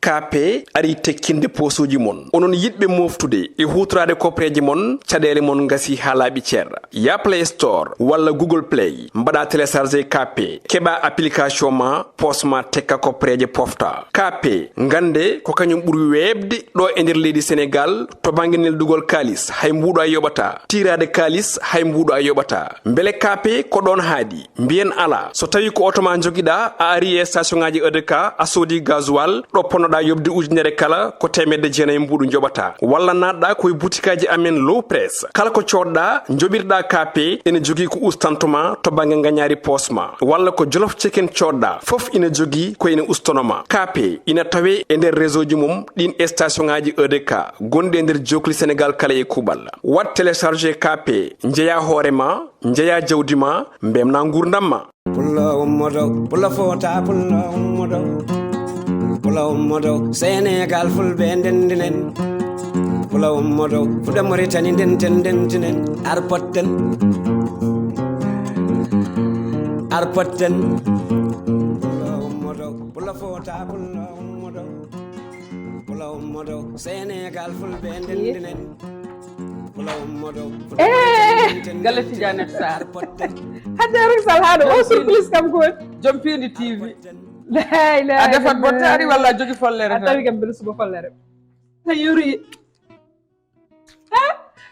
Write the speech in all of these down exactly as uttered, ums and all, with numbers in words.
K P ari tekkinde poosuuji mon. Onon yiɗɓe mooftude e huutoraade kopreeje mon, caɗeele mon ngasi haa laaɓi cer. Ya Play Store walla Google Play, mbaɗa télécharger K P, keɓa application ma, poos ma tekka kopreeje pofta. K P, ngannde ko kañum ɓuri weeɓde ɗo e nder leydi Senegaal to bannge neldugol kaalis, hay mbuuɗo a yoɓata. Tiiraade kaalis, hay mbuuɗo a yoɓata. Mbele K P ko ɗoon haaɗi? Mbiyen alaa. So tawii ko oto ma njogiɗaa, a ari e station ŋaaji E D K, a soodi gasoil, ɗo ponnoɗaa yoɓde ujunere kala, ko teemedde jeenayi mbuuɗu njoɓataa. Walla naatɗaa ko e butikaaji amen Low Press. Kala ko coodɗaa, njoɓirɗaa K P, ene jogii ko ustanto ma to bannge ngañaari poos ma. Walla ko Jolof Chicken coodɗaa, fof ina jogii ko ene ustono ma. K P ina tawee e nder réseau ji mum ɗiin e station ŋaaji E D K gonɗi e nder jookli Senegaal kala e kuuɓal. Waɗ télécharger K P, njeyaa hoore ma, njeyaa jawdi ma, mbemnaa nguurndam ma. Pullo ummoto, pullo fota, pullo ummoto. Pullo ummoto, Senegaal fulɓe ndendinen. Pullo ummoto, fuɗa Moritani ndenten ndendinen. Arpotten. Arpotten. Pullo ummoto, pullo fota, pullo ummoto. Pullo ummoto, Senegaal fulɓe ndendinen. Pullo ummoto, fuɗa Eh, Moritani ndenden. Galle Tidiane Sarr. Arpotten. Hadja Roksal haɗo o surprise kam ko woni. Joom Piindi T V. La ilaha A defat illallah. Bottaari walla a jogi follere A tan? Tawi kam mbele suba follere. A yori. Ha?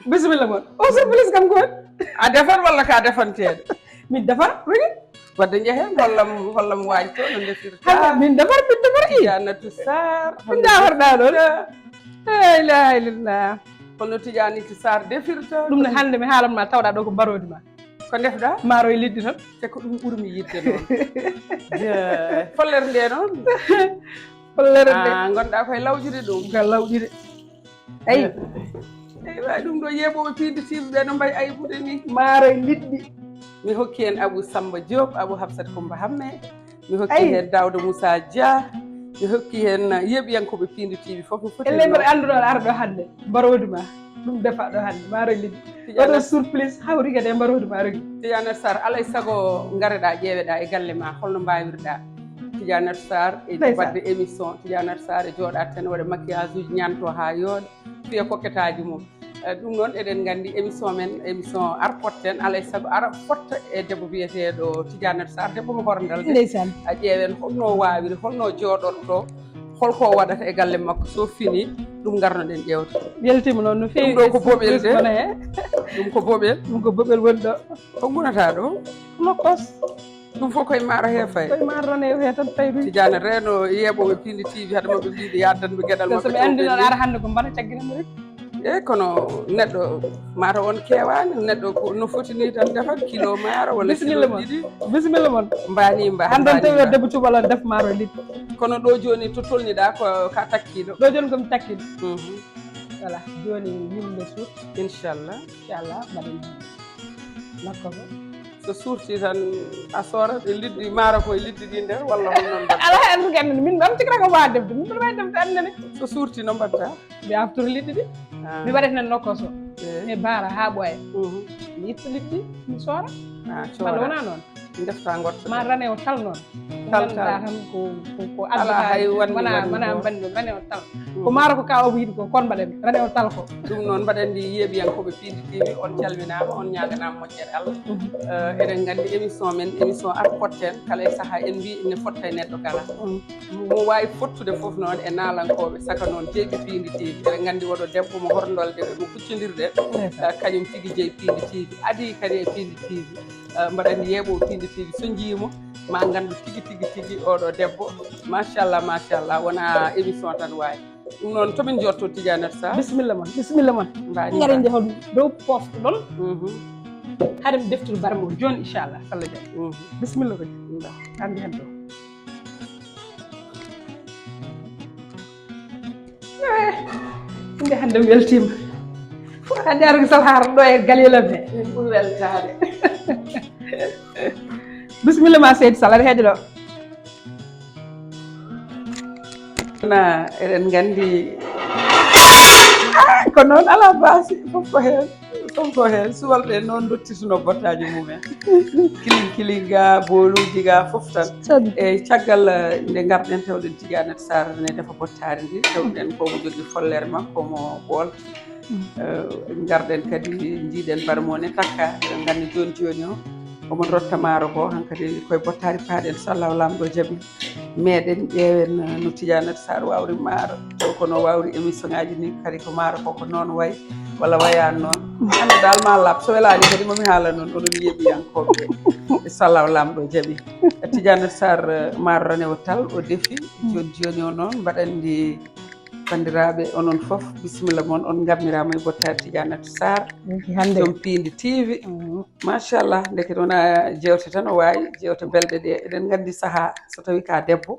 Bisimilla mon. O surprise kam ko woni. A defat walla ka defanteede? Min defar, woni? Wadde njehen, hollam, hollam waañto no ndefirta. Haba, min defar, min defar i. Tidiane Sarr, Min defar ɗa ɗon. La ilaha illallah. Holno Tidiane Sarr defirta. Ɗum ne hannde mi haalan ma tawɗa ɗo ko mbaroodi ma. Ko ndefɗa? Maaro e liɗɗi tan. Te ko ɗum ɓurmi yiɗde noon. Jee, follere nde noon? Follere nde. Ah, ngonɗa koye lawƴude ɗum. Ko lawƴude. Ayi. Eyi, waay ɗum ɗo yeeɓooɓe piindi T V ɓe no mbayi aybude ni. Maaro e liɗɗi. Mi hokki heen Abou Samba Diop, Abou Hafsat Koumba Hamme. Mi hokki Ayi. Heen Daouda Moussa Dia. Mi hokki heen yeeɓiyankooɓe piindi T V fof. Mi foti Elle heen mbeɗa annduno aɗa ara ɗo hannde. Mbaroodi ma. Ɗum defa ɗo hannde. Maaro e liɗɗi. Tidiane Waɗo surprise hawri kadi e mbaroodi ma rogi. Tidiane Sarr, alay sago ngareɗa ƴeeweɗa e galle ma, holno mbawirɗa? Tidiane Sarr e Ndeysaan. Wadde émission, Tidiane Sarr e jooɗa tan waɗa maquillage uji, ñanto ha yooɗa, fiya koketaji mum. Eh, ɗum noon eɗen nganndi émission men, émission Arpotten, alay sago ara fotta e debbo biyeteeɗo Tidiane Sarr, debbo mo horndal de. Ndeysaan. A ƴeewen holno wawiri, holno jooɗorto, holko o waɗata e galle makko, so fini ɗum ngarnoɗen ƴeewde. Weltima noon no feewi. Ɗum ɗo ko boɓel de. Ɗum ko boɓel. Ɗum ko boɓel woni ɗo. Ko gunata ɗo? Nokkos. Ɗum fof koye maaro he fayi. Koye maaro tan e he tan tawi ɗum. Tidiane Reno yeeɓooɓe piindi T V hade maɓɓe mbiɗo yaddanɓe geɗal maɓɓe. So ɓe anndi noon ara hannde ko mbana caggina mo rek. E kono neɗɗo mata on keewaani, neɗɗo ko no foti ni tan defat kilo maaro walla kilo Bisimilla mon. Ɗiɗi. Bisimilla mon. Mbani mba. Hannde on tawi o debbo cuballo def maaro e liɗɗi. Kono ɗo jooni to tolniɗa ko ka takkiɗo. Ɗo jooni komi takkiɗo. Mhm. Voilà, jooni yimɓe suut. Inchallah. Inchallah, mbaɗen nokko ko. So suurti tan a soorat e liɗɗi maaro ko e liɗɗi ɗi nder walla hol noon mbaɗa? Ala en ko gandi min ɗon tikra ko ma defde, min ɗon wawi defde annene. So suurti no mbaɗta? Mi aftori liɗɗi ɗi. Ah. Mi waɗat nan nokko so. Eh. Mi baara ha ɓooya. Mhm. Mi itta liɗɗi, mi soora. Ah, walla soora. Wona noon. Defta ngotta. Ma rane o tal noon. Tal, tal. Ngannduɗaa tan ko, ko, ko Ala addude hay wonde wona, wonde wona ko. Mbanndi, rane o tal. Mm. Ko maaro ko ka o yiɗi ko, kon mbaɗen, rane o tal ko. Ɗum noon mbaɗen ndi yeeɓiyankooɓe piindi T V, on calminaama, on ñaaganaama moƴƴere Allah. Mm. Eh, eɗen nganndi émission men, émission Arpotten, kala e sahaa en mbi ene fotta e neɗɗo kala. Mm. Mo waawi fottude fof noon e naalankooɓe, saka noon jeyɓe piindi T V. Eɗen nganndi oɗo debbo mo horndolde, mo kuccondirɗe, Ndeysaan. Eh, kañum tigi jeyi piindi T V. Adii kadi e piindi T V. Eh, mbaɗa anndi yeeɓooɓe piindi T V so njiimo, ma nganndu tigi, tigi, tigi oɗo debbo. Machallah, machallah, wona émission tan waawi. Ɗum noon, to min njotto Tidiane Sarr. Bisimilla mon, bisimilla mon. Mbaɗi ngaren mba. Njehon dow pofto ɗon. Mhm. Haɗa mi deftude barmo jooni, inchallah, so Allah jaɓi. Mhm. Bisimilla ko. Mba. Anndi hen ɗo. Eh, nde hannde mi weltiima. Fof a jaaraama sal haara ɗo e Galila ɓe. Min ɓuri weltaade. Bisimilla ma seydi Sall, aɗa heeɗi ɗo. Na, eɗen nganndi. Ah, ko noon alaa baasi, fof ko heen. Ɗum ko heen suwalɓe noon ndottituno bottaaji mumen. Kiling kiling ga, booluuji ga, fof tan. Tan. E caggal, eh, nde ngarɗen tawɗen Tidiane Sarr ne defa bottaari ndi, tawɗen ko mo jogii follere makko mo ɓoolta. Eh, ngarɗen kadi njiiɗen barmo ne takka, eɗen nganndi jooni jooni o, omo rotta maaro ko, hankadi koye bottaari paaɗen, so Allahu Laamɗo jaɓi. Meɗen ƴeewen, eh, no Tidiane Sarr wawri maaro, taw kono wawri émission ngaji ni kadi ko maaro ko, ko noon wayi walla wayani noon. Hannde dal ma laaɓ, so welani kadi momi haala noon, oɗon yeeɓiyankoɓe. Inchallahu Laamɗo jaɓi. Tidiane Sarr, eh, maaro rane o tal, o defi. Joni joni o noon mbaɗen ndi. Bandiraɓe, onon fof, bisimilla moon, on ngammirama e bottaari Tidiane Sarr. Ɗum ki hannde. Joom Piindi T V. Mhm. Machallah, ndeke noon a jewte tan o wawi, jewte belɗe ɗe. Eɗen nganndi saha, so tawi ka debbo,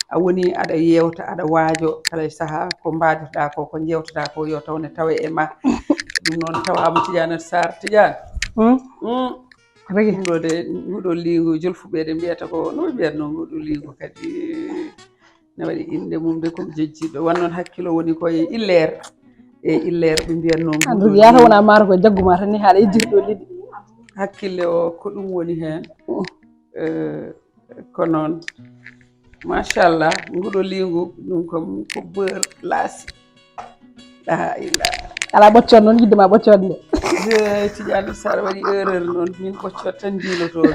a woni aɗa yewta, aɗa waajo, kala e saha ko mbajotoɗa ko, ko jewtoɗa ko, yo taw ne tawe e ma. Ɗum noon tawama Tidiane Sarr, Tidiane. Hmm? Hmm. Rigi. Ɗum ɗo de, nguɗo lingu, jolfuɓe de mbiyata ko, no ɓe mbiyatno nguɗo lingu kadi? Ne waɗi innde mum de, ko jejjiɗo. Wan noon hakkilo woni koye illeer. E illeer ɓe mbiyatno nguɗo lingu. An rigi yata wona maaro ko jaggu ma tan ni haala yejjiti ɗo liɗi. Hakkille o ko ɗum woni heen. Mm. Eh, ko noon. Machallah, nguɗo lingu, ɗum ko, ko beurre laasi. La ilaha. Ala ɓoccon noon, yidde ma ɓoccon de. Je, Tidiane Sarr waɗi erreur noon, min ɓoccot tan jiilotooɓe.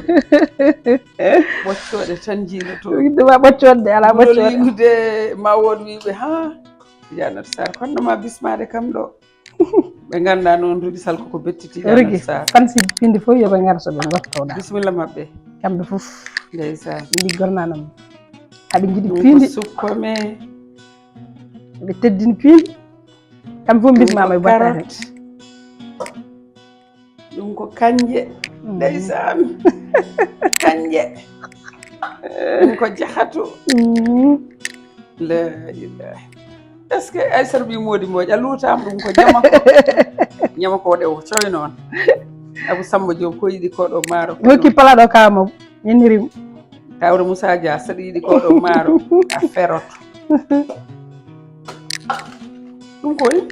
Eh, ɓoccoɗe tan jiilotooɓe. Yidde ma ɓoccon de, ala ɓoccon. Nguɗo lingu de, ma wood wiɓe, ha, Tidiane Sarr, kono ma bismaade kam ɗo. Ɓe ngannda noon, Rigi Sall koko betti Tidiane Sarr. Rigi, fansi Piindi fof yo ɓe ngar so ɓe ngottowɗa. Bisimilla maɓɓe. Kamɓe fof. Ndeysaan. Ɓe liggornanam. Haɓe njiɗi Piindi. Ɗum ko suppome. Ɓe teddini Piindi. Kamɓe fof mbismama e bottaari. Ɗum ko kanje. Mm. Ndeysaan. Kanje. Ɗum ko jahatu. Mm. La ilaha. Est-ce que Aissata Ɓii Moodi Mbooj a luutaama? Ɗum ko ñamako. Ñamako waɗe o coy noon. Abou Samba Diop ko yiɗi ko ɗo maaro ko. Hokki noon. Pala ɗo kama. Ñanniri mo. Tawre Moussa Dia, saɗa yiɗi ko ɗo maaro, a feroto. Ɗum ko woni?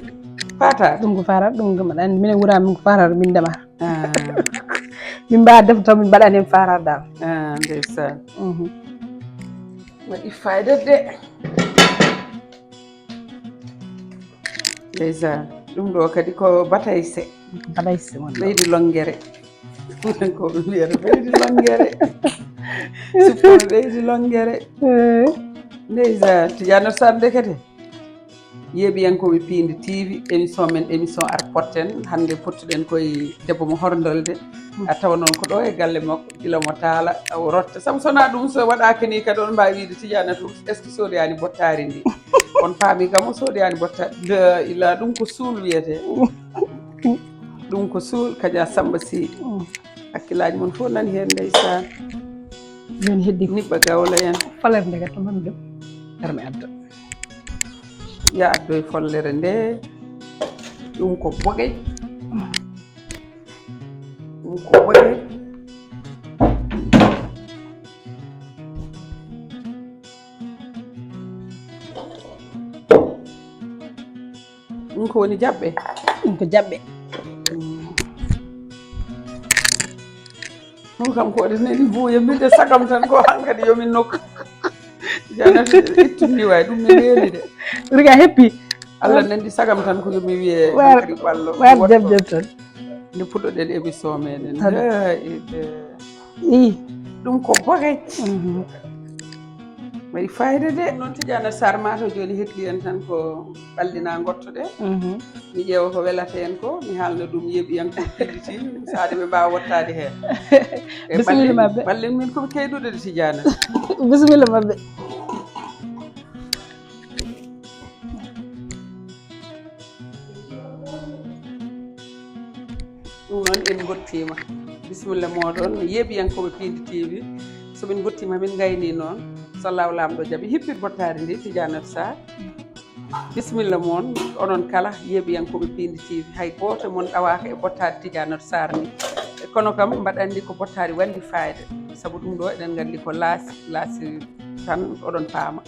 Faataade. Ɗum ko faataade, ɗum ko mbaɗa anndi minen wuraama min ko faataade min ndema. Ah. Min mbaɗa defde taw min mbaɗani heen faataade dal. Ah, ndeysaan. Mhm. Waɗi fayda de. Ndeysaan. Ɗum ɗo kadi ko batayse. Batayse woni ɗo. Ɓeydi longere. Ko ɓe mbiyata ɓeydi longere. Suppome ɓeydi longere. Eh. Ndeysaan, Tidiane Sarr ndekete. Yeeɓiyankooɓe Piindi T V, émission men, émission Ar Potten. Hannde pottuɗen koye debbo mo horndolde. A tawa noon ko ɗo e galle makko, gila mo taala, o rotta. Sabu so wonaa ɗum, so waɗaaka ni kadi, on mbaawi wiide Tidiane Tour, est-ce que soodayani bottaari ndi? On paami kam o soodayani bottaari. La ila, ɗum ko suul wiyetee. Ɗum ko suul, Kaja Samba Sy. Mm. Hakkillaaji mon fof nani heen, ndeysaan. Min heddi. Niɓɓa gawlo en. Follere nde gatto mami ɗum. Ar mi adda. Ya addoy follere nde. Ɗum ko bogey. Mm. Ɗum ko bogey. Ɗum ko woni jaɓɓe? Ɗum ko jaɓɓe. Ɗum kam ko waɗi nani buuya, min de sagam tan ko hankadi yo min nokku. Janatu ittu mi waay, ɗum mi weeli de. Riga heppi. Allah nandi sagam tan ko yo mi wiye hankadi ɓallo. War jam jam tan. Nde puɗɗoɗen émission meɗen. Tan. Ii. Ɗum ko bogey. Mhm. Waɗi fayida de. Noon Tidiane Sarr, ma to jooni heddi en tan ko ɓallina ngottoɗe. Mhm. Mi ƴeewa ko welata en ko, mi haalna ɗum yeeɓiyankooɓe Piindi T V, saade ɓe mbaawa wottaade heen. E bisimilla maɓɓe. Ɓallen min ko keyɗuɗe de Tidiane. Bisimilla maɓɓe. Ɗum noon en ngottiima. Bisimilla mooɗon, yeeɓiyankooɓe Piindi T V. So min ngottiima, min ngayni noon. So Allahu Laamɗo jaɓi, hippir bottaari ndi, Tidiane Sarr. Bisimilla moon, onon kala yeeɓiyankooɓe Piindi T V. Hay gooto e mon ɗawaaka e bottaari Tidiane Sarr ndi. Kono kam, mbaɗa anndi ko bottaari wandi fayda. Sabu ɗum ɗo, eɗen nganndi ko laasi, laasi tan oɗon paama.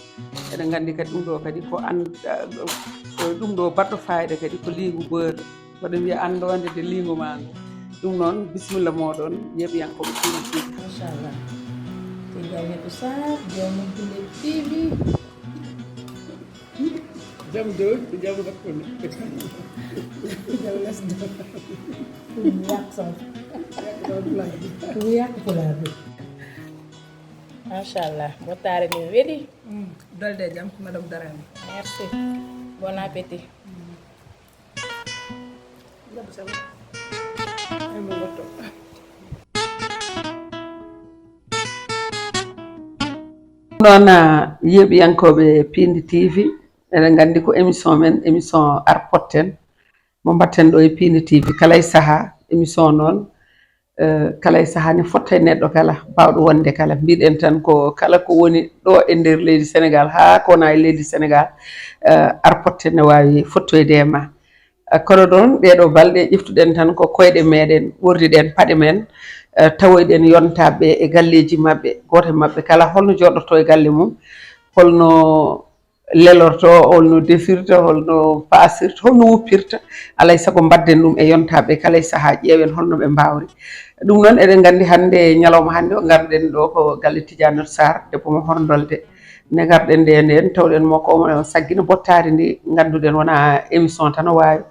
Eɗen nganndi kadi ɗum ɗo kadi ko an-, ko ɗum ɗo baɗɗo fayda kadi ko liingu beurre. Mboɗo wiya anndoonde de liingu maa ngu. Ɗum noon, bisimilla mooɗon, yeeɓiyankooɓe Pindi T V. Machallah. Te jawne ko sar jawne Pindi T V. Jam dow, jam hakkunde. Jam lesdo. Ɗum yàq sax. Ɗum yàq pulaar bi. Machallah, mbottaare ni weli. Dolde jam, madame Darame. Merci. Bon appétit. Noon, yeeɓiyankooɓe Pindi T V, eɗen nganndi ko émission men, émission Ar Potten, mo mbatten ɗo e Pindi T V kala e sahaa. Émission noon, eh, kala e sahaa ne fotta e neɗɗo kala, baawɗo wonde kala. Mbiɗen tan ko kala ko woni ɗo e nder leydi Sénégal haa ko wona e leydi Sénégal, eh, Ar Potten ne waawi fottoyde e ma. Eh, kono ɗoon ɗeeɗo balɗe ƴeftuɗen tan ko koyɗe meɗen, ɓorniɗen paɗe men, eh, tawoyɗen yontaaɓe e galleeji maɓɓe, gooto e maɓɓe kala holno jooɗoto e galle mum, holno lelorto, holno defirta, holno paasirta, holno wuppirta. Alay sago mbaɗden ɗum e yontaaɓe kala e sahaa, ƴeewen holno ɓe mbaawri. Ɗum noon, eɗen nganndi hannde ñalawma hannde o ngarɗen ɗo ko galle Tidiane Sarr, debbo mo Horndolde. Nde ngarɗen nde ndeen, tawɗen mo ko omo saggina bottaari ndi ngannduɗen wona émission tan o waawi.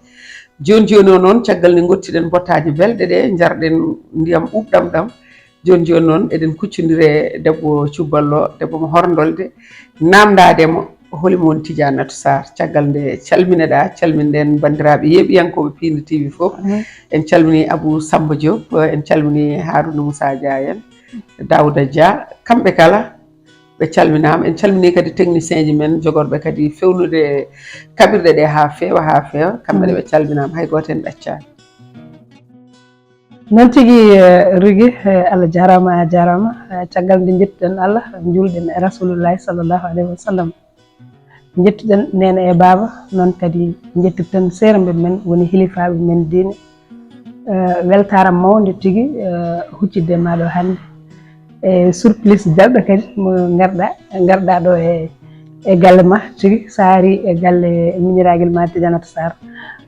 Jooni jooni o noon, caggal nde ngottiɗen bottaaji belɗe ɗe, njarɗen ndiyam ɓuuɓɗam ɗam. Jooni jooni noon, eɗen kuccondiri e debbo Cubballo, debbo mo Horndolde, naamndaade mo, holi mo woni Tidianatou Sarr. Caggal nde calmineɗaa, calminɗen banndiraaɓe yeeɓiyankooɓe Pindi T V fof. En calminii Abou Samba Diop, en calminii Harouna Moussa Dia en, Daouda Dia, kamɓe kala ɓe calminaama. En calminii kadi technicien ji men jogorɓe kadi fewnude kaɓirɗe ɗe haa feewa, haa feewa. Kamɓe ne ɓe calminaama, hay gooto en ɗaccaani. Noon tigi, eh, Rugi, eh, Allah jaaraama, a jaaraama. Eh, caggal nde njettuɗen Allah, njuulɗen e Rasulullahi sallallahu alayhi wa sallam. Njettuɗen neene e baaba, noon kadi njettirten seeremɓe men woni hilifaaɓe men diine. Eh, weltaare mawnde tigi, eh, huccidde e maa ɗo hannde. E surprise belɗo kadi mo ngarɗaa, ngarɗaa ɗo e, e galle ma tigi, so a arii e galle miñiraagel ma Tidianatou Sarr,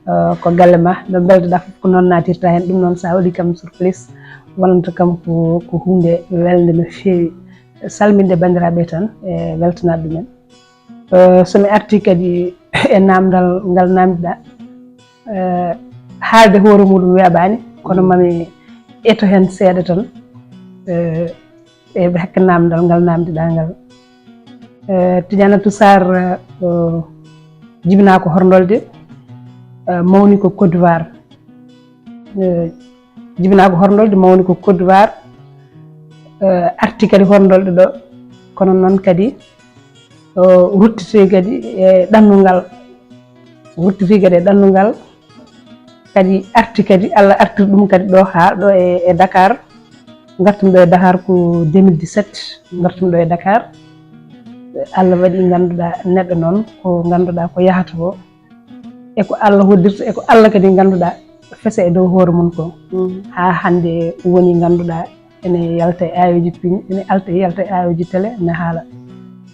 eh, ko galle ma, no mbeltoɗaa fof ko noon naatirta heen. Ɗum noon so a waɗii kam surprise, wonanta kam ko, ko huunde welnde no feewi. Salminde banndiraaɓe tan e weltanaade ɗumen. Eh, so mi artii kadi e naamndal ngal naamndiɗaa, eh, haalde hoore muɗum weeɓaani, kono mami eto heen seeɗa tan, eh, e hakke naamndal ngal naamndiɗaa ngal. Eh, Tidianatou Sarr, eh, jibinaa ko Horndolde, eh, mawni ko Côte d'Ivoire. Eh, jibinaa ko Horndolde, mawni ko Côte d'Ivoire, eh, arti kadi Horndolde ɗo, kono noon kadi, o ruttiti kadi e ɗannungal, ruttiti kadi e ɗannungal, kadi arti kadi, Allah artiri ɗum kadi ɗo haa ɗo e, e Dakar, ngartumi ɗo e Dakar ko deux mille dix-sept, ngartumi ɗo e Dakar, Allah waɗi ngannduɗaa neɗɗo noon ko ngannduɗaa ko yahata ko, e ko Allah hoddirta, e ko Allah kadi ngannduɗaa fesa e dow hoore mum ko. Haa hannde woni ngannduɗaa ene yalta e aayooji piñ, ene alta, yalta e aayooji télé, ene haala.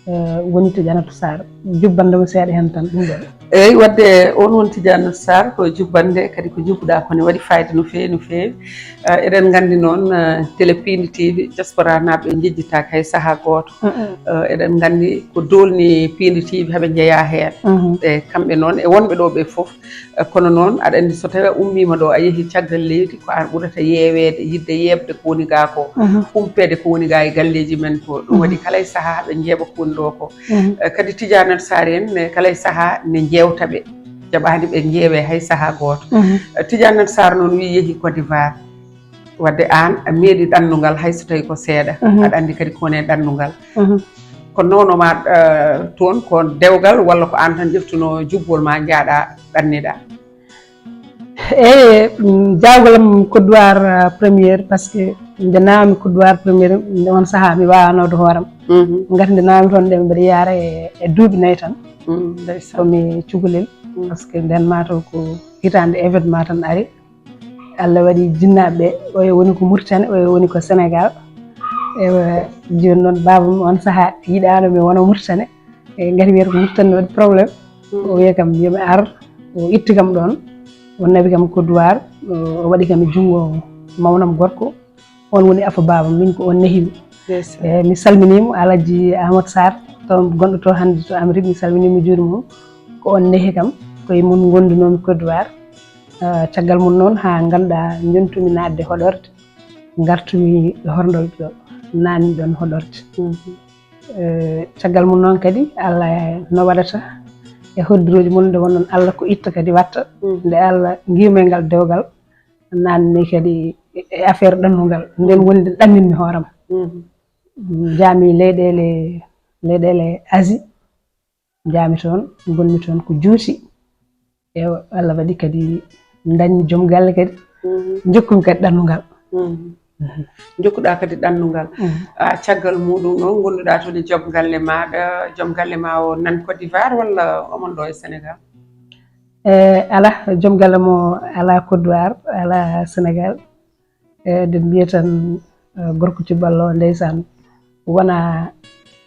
Eh, woni Tidianatou Sarr. Jubbande mo seeɗa heen tan, ɗum ɗoon. Eeyi, waɗde oon woni Tidianatou Sarr, ko jubbande, kadi ko jubbuɗaa ko ne waɗi fayida no feewi, no feewi. Eh, eɗen nganndi noon, eh, télé Pindi T V, diaspora naaɓe njejjitaaki hay sahaa gooto. Eh, eɗen nganndi ko doolni Pindi T V haɓe njeyaa heen. E kamɓe noon, e wonɓe ɗo ɓe fof. Eh, kono noon, aɗa anndi so tawii a ummiima ɗo, a yehii caggal leydi, ko aan ɓurata yeeweede, yiɗde yeeɓde ko woni gaa ko, humpeede ko woni gaa e galleeji men ko. Ɗum waɗi kala e sahaa haɓe njeeɓa ko woni ɗo ko. Eh, kadi Tidianatou Sarr en, ne kala e sahaa ne njeewta ɓe, jaɓaani ɓe njeewee hay sahaa gooto. Eh, Tidianatou Sarr noon wii yehii Côte d'Ivoire. Waɗde aan a meeɗi ɗannungal hay so tawii ko seeɗa. Aɗa anndi kadi ko woni e ɗannungal. Ko nawno ma, eh, toon ko dewgal walla ko aan tan ƴeftuno jubbol ma njaaɗa ɗanniɗa? Eyi, mm, jaawgol am Côte d'Ivoire, euh, première, parce que nde nawmi Côte d'Ivoire première, nde on sahaa mi waawanoodo hooram. Ngati nde nawmi toon nde mbiɗa yaara e, e duuɓi nayi tan. Ko mi cukalel, parce que nden mataw ko hitaande événement tan ari. Allah waɗi jinnaaɓe ɓe, oyo woni ko Mauritanie, oyo woni ko Sénégal. Ewa, jooni noon baaba mum on sahaa yiɗaano mi wona Mauritanie. E ngati wiyata ko Mauritanie waɗi problème. O wiya kam yo mi ar, o itti kam ɗoon. O nawi kam Côte d'Ivoire, o waɗi kam e junngo mawnam gorko. On woni Afa Baaba, min ko on nehimi. E, mi salminiima Alhaji Amadou Sarr, toon gonɗo to hannde to Amérique, mi salminiima, mi juuriima mo. Ko on nehi kam, ko e mum ngondunoomi Côte d'Ivoire. Ah, caggal mum noon, haa ngannduɗaa, njontumi naatde hoɗorde, ngartumi e horndol ɗo, naatmi ɗoon hoɗorde. Eh, caggal mum noon kadi, Allah no waɗata e hoddirooji mum, nde wonnoon Allah ko itta kadi watta. Nde Allah ngiimi e ngal dewgal, naatmi kadi e affaire ɗannungal. Ndeen woni nde ɗanninmi hooram. Njaami leyɗeele, leyɗeele Asie, njaami toon, ngonmi toon ko juuti. Ewa, Allah waɗi kadi ndañmi joom galle kadi. Njokkumi kadi ɗannungal. Njokkuɗaa kadi ɗannungal. Ah, caggal muɗum noon, ngonduɗaa toon e joom galle maaɗa, joom galle ma o nan Côte d'Ivoire walla omon ɗo e Sénégal? E, alaa, joom galle mo alaa Côte d'Ivoire, alaa Sénégal. E, nde mbiya tan, e, gorko cuballo, ndeysaan, wona,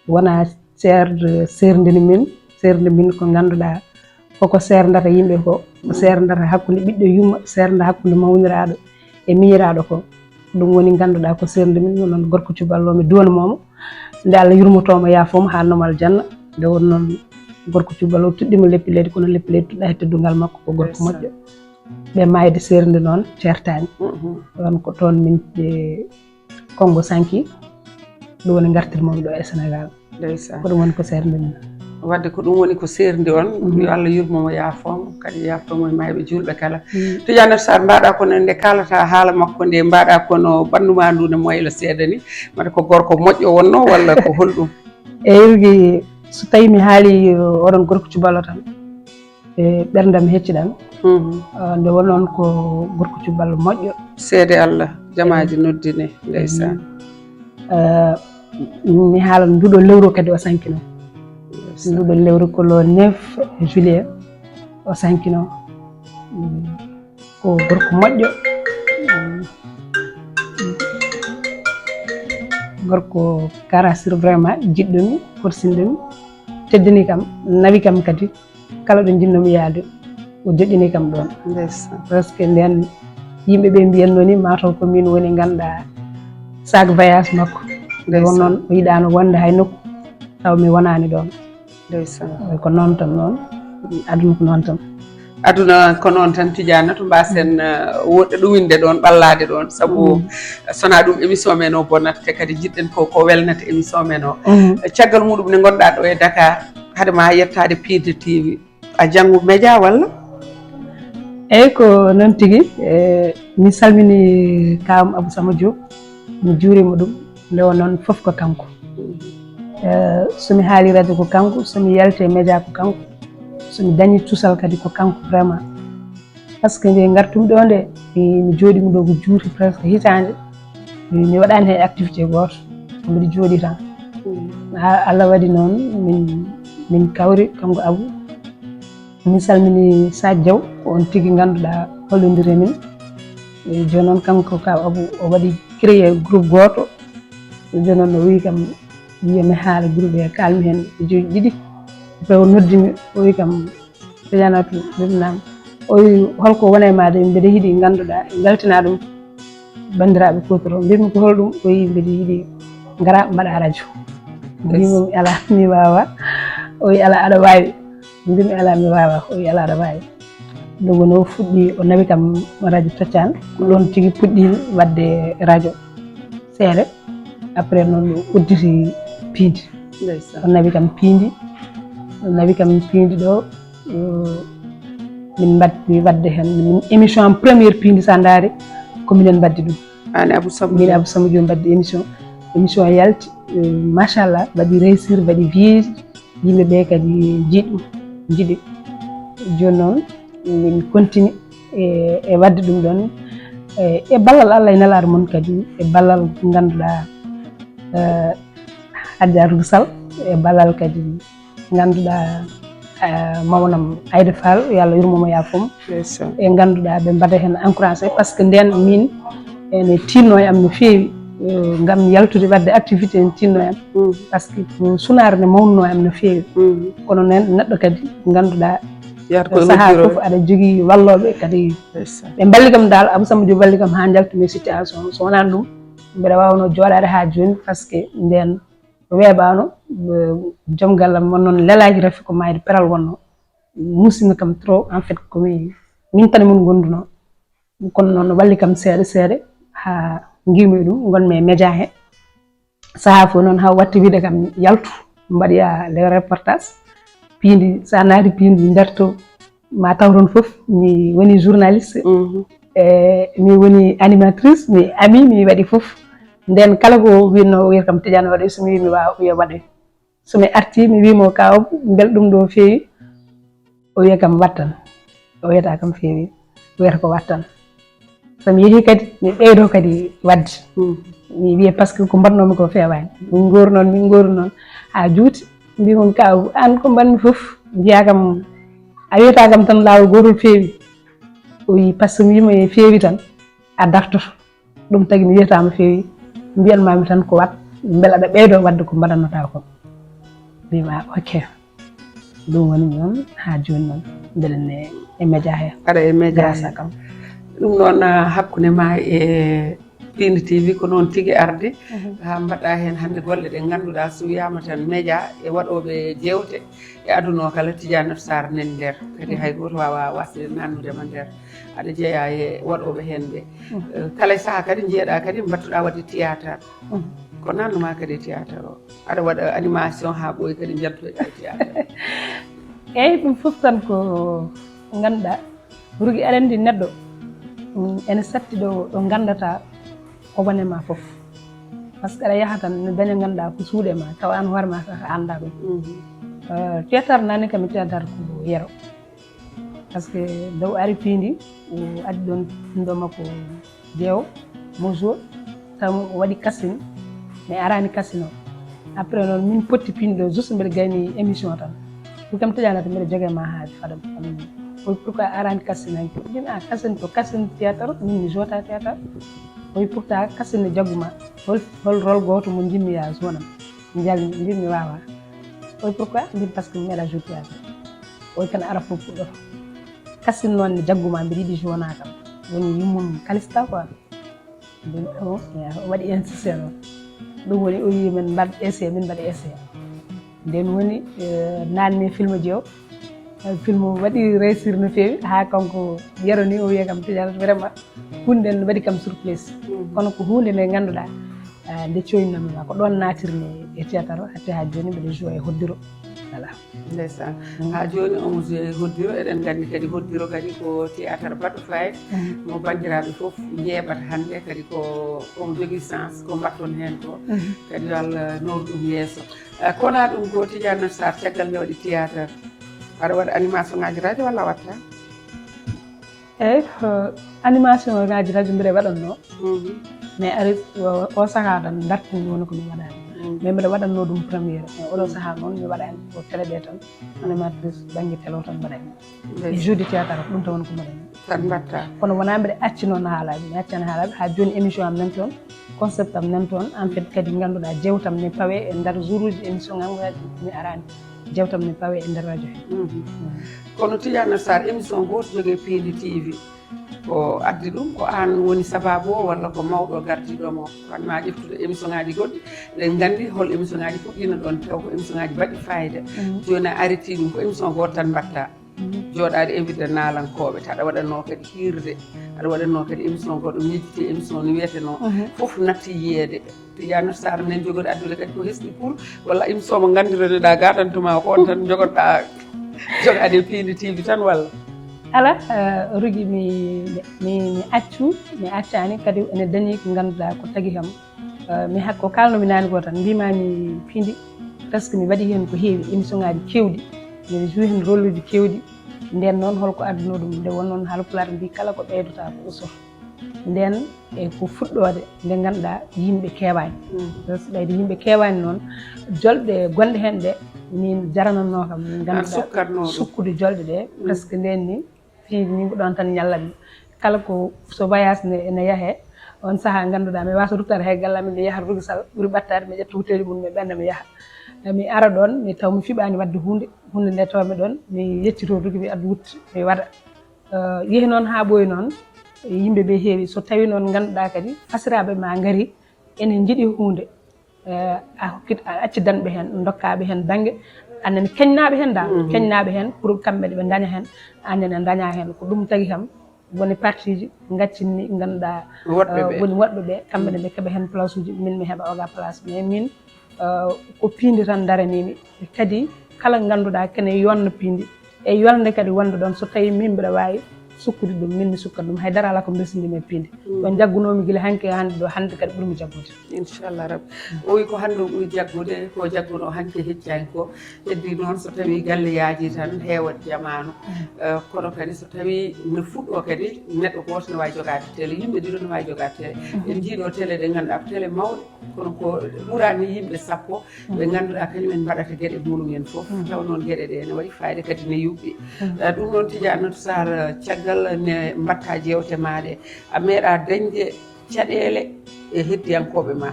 wona seerde, seerdini min, seerde min ko ngannduɗaa koko seerdata yimɓe ko, ko seerdata hakkunde ɓiɗɗo yumma, seerdata hakkunde mawniraaɗo e miñiraaɗo ko. Ɗum woni ngannduɗaa ko seerde min, ko noon gorko cuballo mi duwanoomo. Nde Allah yurmotoomo, yaafoomo haa nomal janna. Nde won noon gorko cuballo tuɗɗiima leppi leydi, kono leppi leydi tuɗɗaa e teddungal makko, ko gorko moƴƴo. Ɓe maayde seerde noon ceertaani. Ɗoon ko toon min, e, Konngo sanki, ɗum woni ngartirmoomi ɗo e Sénégal. Ndeysaan. Ko ɗum woni ko seerde min. Wadde ko ɗum woni ko seerndi on, yo Allah yurmo mo, yaafoo mo, kadi yaafoo mo e maayɓe juulɓe kala. Tidiane Sarr, mbaɗa kono nde kaalata haala makko nde, mbaɗa kono ɓanndu ma ndu ne moyla seeɗa ni, mbaɗa ko gorko moƴƴo wonno walla ko holɗum? Eyyi, so tawi mi haali oɗon gorko cuballo tan, e ɓerndam hecciɗam. Ah, nde won noon ko gorko cuballo moƴƴo. Seede Allah, jamaaji noddine, ndeysaan. Ah, mi haala nduɗo lewru kadi o sankino. Nduɗo lewru ko le neuf juillet o sankino. Mm, ko gorko moƴƴo. Mm. Gorko caractère vraiment, jiɗɗo mi, korsinɗo mi, teddini kam, nawi kam kadi. Kala ɗo njiɗnoomi yahde, o joƴƴini kam ɗoon. Ndeysaan. Presque ndeen yimɓe ɓe mbiyatnoo ni, mataw ko miin woni ngannduɗaa sac voyage makko. Ndeysaan. Won noon o yiɗaano wonde hay nokku, taw mi wonaani ɗoon. Ndeysaan. Ko noon tan noon, aduna ko noon tan. Aduna ko noon tan, Tidiane, to mbaasen, eh, woɗɗe ɗuminde ɗoon, ɓallaade ɗoon, sabu so wonaa ɗum émission men o bonat, te kadi njiɗɗen ko, ko welnata émission men o. Caggal muɗum nde ngonɗaa ɗo e Dakar, hade ma yettaade Piindi T V, a janngu média walla? Eyi, ko noon tigi. E, mi salmini kaam Abou Sama Diop, mi juurima ɗum, nde o noon fof ko kanko. E, so mi haali radio ko kanko, so mi yalti e média ko kanko, so mi dañi cuusal kadi ko kanko vraiment. Par ce que nde ngartumi ɗo nde, mi, mi jooɗiima ɗo ko juuti presque hitaande. Mi, mi waɗaani hay activité gooto. Ko mbiɗa jooɗii tan. Mm. Ha Allah waɗi noon, min, min kawri, kanko Abou. Min salmini Sadio Diaw, ko on tigi ngannduɗaa hollondiri e min. E jooni noon kanko ka Abou, o waɗi créé groupe gooto. Jooni noon o wi kam, wiya mi haala groupe he, kaalmi heen e joyi ɗiɗi. Après o noddi mi, o wi kam, Tidiane, mbimi naam. O wi, holko woni e ma de, mbeɗa yiɗi ngannduɗaa, njaltina ɗum banndiraaɓe kuutoroo. Mbimi ko holɗum? O wi mbeɗa yiɗi ngara mbaɗa radio. Mbimi mi alaa, mi waawaa. O wi alaa, aɗa waawi. Mbimi alaa, mi waawaa. O wi alaa, aɗa waawi. Ɗum woni o fuɗɗi, o nawi kam radio Toccan. Ko ɗoon tigi puɗɗiimi waɗde radio seeɗa. Après noon o udditi Piindi. Ndeysaan. O nawi kam Piindi. O nawi kam Piindi ɗo, eh, min mbaɗi waɗde heen min émission am première Piindi, so a ndaari ko minen mbaɗdi ɗum. Aan e Abou Samb. Min e Abou Samb Diop mbaɗdi émission. Émission yalti, eh, machallah, waɗi réussir, waɗi vie. Yimɓe ɓe kadi njiɗi, njiɗi. Jooni noon min continue e, e waɗde ɗum ɗoon, e, e ballal Allah e nelaaɗo mum kadi, e ballal ngannduɗaa, eh, Adja Rougui Sall, e ballal kadi ngannduɗaa, eh, mawnam Aïda Fall, yo Allah yurmo mo, yaafoo mo. Ndeysaan. E ngannduɗaa ɓe mbaɗa heen encouragé, par ce que ndeen min ene tiinnoo e am no feewi, eh, ngam yaltude waɗde activité, ene tiinnoo e am. Mm. Par ce que ko sunaare nde mawnunoo e am no feewi. Mm. Kono noon neɗɗo kadi ngannduɗaa Yahata koye sahaa fof aɗa jogii wallooɓe kadi. Ɓe mballi kam dal, Abou Samba Diop walli kam haa njaltumi situation. So wonaano ɗum, mbeɗa waawnoo jooɗaade haa jooni, parce que ndeen weeɓaano. Joom gallam won noon lelaaki, rafi ko maayde peral wonnoo. Musino kam trop, en fait, ko mi min tan e mum ngondunoo. Kono noon walli kam seeɗa seeɗa haa ngiwmi ɗum, ngonmi e média he. Sahaa fof noon haa watti wiide kam yaltu, mbaɗoya les reportages. Piindi, so a naati piindi nder to, ma taw toon fof mi woni journaliste. E mi woni animatrice, mi ami, mi waɗi fof. Ndeen kala ko winno wiir kam Tidiane waɗi, so mi wi mi waawa, wiya waɗoy. So mi artii, mi wii mo, "Kaaw, mbel ɗum ɗo feewi?" O wiya kam, "Wat tan." O wiyata kam feewi, o wiyata ko wat tan. So mi yehii kadi, mi ɓeydo kadi waɗde. Mi wiya, "Parce que ko mbaɗnoomi ko feewaani." Min ngooru noon, min ngooru noon haa juuti. Mbii mon, "Kaaw, aan ko mbaɗmi fof." Mbiya kam, "A wiyata kam tan laawol gootol feewi." O wii, "Parce que mi wiima e feewi tan, a dartoto." Ɗum tagi mi wiyataama feewi, mbiyanmaami tan ko wat, mbele aɗa ɓeydo waɗde ko mbaɗannoɗaa ko. Mbiima, "Ok." Ɗum woni noon haa jooni noon, mbeɗen e, e média he. Aɗa e média he. Grâce à kam. Ɗum noon, ah, hakkunde ma e Piindi T V ko noon tigi ardi. Haa mbaɗɗa heen hannde golle ɗe ngannduɗaa, so wiyaama tan média e waɗooɓe jeewte e aduna o kala, Tidiane Sarr nani nder. Kadi hay gooto waawaa wasde nannude ma nder. Aɗa jeyaa e waɗooɓe heen ɓe. Eh, kala sahaa kadi njiyaɗaa kadi mbattuɗaa waɗde théâtre. Ko nannu ma kadi e théâtre o? Aɗa waɗa animation haa ɓooyi kadi njantoyɗaa e théâtre. Eeyi, ɗum fof tan ko ngannduɗaa. Rugi, aɗa anndi neɗɗo, mm, ene satti ɗo, ɗo nganndata ko wone ma fof. Parce que aɗa yaha tan, ne daña ngannduɗaa ko suuɗe ma, tawa aan hoore ma kaka a anndaa ɗum. Eh, théâtre nani kam e théâtre ko yero. Parce que nde o ari piindi, o addi ɗoon ɗo makko jeewo, mo jour, taw o waɗi casting, mais araani casting o. Après noon, min potti piindi ɗo, juste mbeɗa gayni émission tan. Ko kam Tidiane tan mbeɗa jogee ma haa fadam. O wi, "Pourquoi araani casting hanki?" Min, "Ah, casting to casting théâtre, min mi jota théâtre." O wi, "Pourtant casting ne jaggu ma. Hol, hol rôle gooto mo njimmi ya jonam?" Njalmi, mbimi, "Waawaa." O wi, "Pourquoi?" Mbimi, "Parce que mi meeɗaa jouer théâtre." O wi, "Kan ara fof fuɗɗoto. Casting noon ne jaggu ma, mbiɗa yiɗi jona kam." Woni yummum Calista quoi. Mbimi, "Ah bon?" Ya, o waɗi insisté noon. Ɗum woni o wi min mbaɗ essai, min mbaɗi essai. Nden woni, eh, naanni film ji o. Eh, film o waɗi réussir no feewi. Haa kanko Yero ni o wiya kam, "Tidiane, vraiment, huunde nden waɗi kam surprise." Kono ko huunde nde ngannduɗaa, eh, nde coynami ma. Ko ɗoon naatirmi e théâtre o, hatta haa jooni mbeɗa jouer e hoddiro. Voilà. Ndeysaan. Haa jooni omo jouer e hoddiro. Eɗen nganndi kadi hoddiro kadi ko théâtre baɗɗo fayida. Mo banndiraaɓe fof njeeɓata hannde kadi ko omo jogii sens ko mbaɗton heen ko. Kadi yo Allah nooru ɗum yeeso. Eh, kono ɗum ko Tidiane Sarr, caggal nde waɗi théâtre, aɗa waɗa animation ngaji radio walla a watta? Eeyi, eh, animation ngaji radio mbiɗa waɗatno. Mais ari o, o sahaa tan dartini woni ko mi waɗani. Mais mbiɗa waɗatno ɗum première. Mais oɗo sahaa noon mi waɗani ko télé ɗe tan. Animatrice bannge télé o tan mbaɗani. E jouer théâtre ko ɗum tan woni ko mbaɗani. Tan mbatta. Kono wonaa mbiɗa acci noon haalaaji. Mi accani haalaaji. Haa jooni émission am nan toon. Concept am nan toon. En fait, kadi ngannduɗaa jeewtam ne pawe e nder jour uji émission am mi araani. Jeewtam ne pawe e nder radio he. Kono Tidiane Sarr, émission gooto jogee Piindi T V. Ko addi ɗum, ko aan woni sabaabu o walla ko mawɗo gardiiɗo mo? Ko aan ma ƴeftude émission ngaji goɗɗi. Eɗen nganndi hol émission ngaji puɗɗiino ɗoon, taw ko émission ngaji baɗɗi fayida. Jooni a ariti ɗum, ko émission gooto tan mbatta. Jooɗaade invité naalankooɓe, aɗa waɗatnoo kadi hiirde, aɗa waɗatnoo kadi émission goɗɗo miijiti, émission no wiyetenoo, fof natti yiyeede. Tidiane Sarr, minen jogori addude kadi ko hesɗi pour, walla émission mo nganndiroɗaa gaadantuma ko on tan jogoɗaa jogaade e Piindi T V tan walla? Alaa, eh, Rugi, mi, mi, mi accu, mi accaani, kadi ene dañi ko ngannduɗaa ko tagi kam. Eh, mi hakko kaalnomi naane goo tan, mbimaami Piindi, presque mi waɗi heen ko heewi, émission ngaji keewɗi, mbiɗa jouer heen rôle uji keewɗi. Nden noon, holko adduno ɗum? Nde won noon, Haalpulaar mbi, "Kala ko ɓeydata ko usto." Nden e ko fuɗɗoode nde ngannduɗaa yimɓe keewaani. Presque ɓayde yimɓe keewaani noon, jolɗe gonɗe heen ɗe min jaranatnoo kam, min ngannduɗaa sukkude jolɗe ɗe. Presque nden ni, fii min ko ɗoon tan ñallatmi. Kala ko so voyage ne, ne yahee, on sahaa ngannduɗaa mi waasa ruttaade hay galle amin, mi yaha Rugi Sall, ɓuri ɓattaade, mi ƴetta hotel mum, mi ɓenna, mi yaha. Mi ara ɗoon, mi taw mi fiɓaani waɗde huunde, huunde nde tawmi ɗoon, mi yeccito tigi, mi adda wutte, mi waɗa. Eh, yehi noon haa ɓooyi noon, yimɓe ɓe heewi. So tawi noon ngannduɗaa kadi fasiraaɓe ma ngari, ene njiɗi huunde, eh, a hokkit, a accidanɓe heen, dokkaaɓe heen bannge, anen keñnaaɓe heen dal, keñnaaɓe heen pour kamɓe ne ɓe ndaña heen, anen a ndaña heen. Ko ɗum tagi kam, woni parti ji ngaccinni, ngannduɗaa, woɗɓe eh, ɓe. Woni woɗɓe ɓe, kamɓe ne ɓe keɓa heen place uji, min mi heɓa oga place. Mais min, eh, ko piindi tan ndaranimi. Kadi kala ngannduɗaa kene yonna piindi, e yolnde kadi wonde ɗoon, so tawi min mbiɗa waawi sukkude ɗum, min mi sukkat ɗum. Haydara alaa ko mbelsindimi e piindi. Ko jaggunoomi gila hanki e hannde ɗo, hannde kadi ɓurmi jaggude. Inchallah Rabbi. O wi ko hannde o ɓuri jaggude, ko jaggunoo hanki heccaani ko. Heddi noon so tawi galle yaaji tan heewat jamaanu. Eh, kono kadi so tawi ne fuɗɗo kadi neɗɗo gooto ne waawi jogaade télé, yimɓe ɗiɗo ne waawi jogaade télé. En njiiɗo télé ɗe ngannduɗaa ko télé mawɗe, kono ko ɓurani yimɓe sappo ɓe ngannduɗaa kañum en mbaɗata geɗe muɗum en fof. Taw noon geɗe ɗe ne waɗi fayida kadi ne yuɓɓi. Eh, ɗum noon Tidiane Sarr, caggal ne mbatta jeewte maaɗe, a meeɗa dañde caɗeele e heddiyankooɓe ma,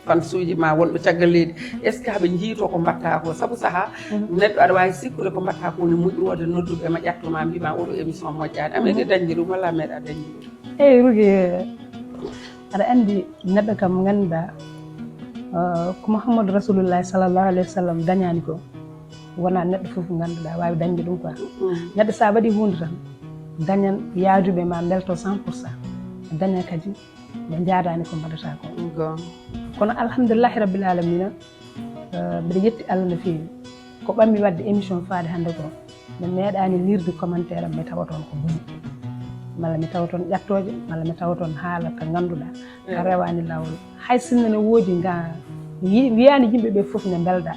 fansuuji ma wonɓe caggal leydi, est ce que haɓe njiito ko mbatta ko? Sabu saha neɗɗo aɗa waawi sikkude ko mbatta ko ne moƴƴi wonde nodduɓe ma ƴattoma mbima oɗo émission moƴƴaani. A meeɗi dañde ɗum walla a meeɗa dañde ɗum? Eyi, Rugi, aɗa anndi neɗɗo kam ngannduɗaa, eh, ko Muhammadu Rasulullahi sallallahu alayhi wa sallam dañaani ko, wonaa neɗɗo fof ngannduɗaa waawi dañde ɗum quoi. Neɗɗo so a waɗi huunde tan, dañan yaaduɓe ma mbelto cent pour cent, daña kadi ɓe njaadaani ko mbaɗata ko. Kono alhamdulillahi rabbil alamina, eh, mbiɗa yetti Allah no feewi. Ko ɓammi waɗde émission faade hannde ko, mi meeɗaani liirde commentaire am, mi tawa toon ko boni. Malla mi tawa toon ƴattooje, malla mi tawa toon haala ka ngannduɗaa, ka rewaani laawol. Hay sinno ne woodi nga, mi yi-, wiyaani yimɓe ɓe fof ne mbelda.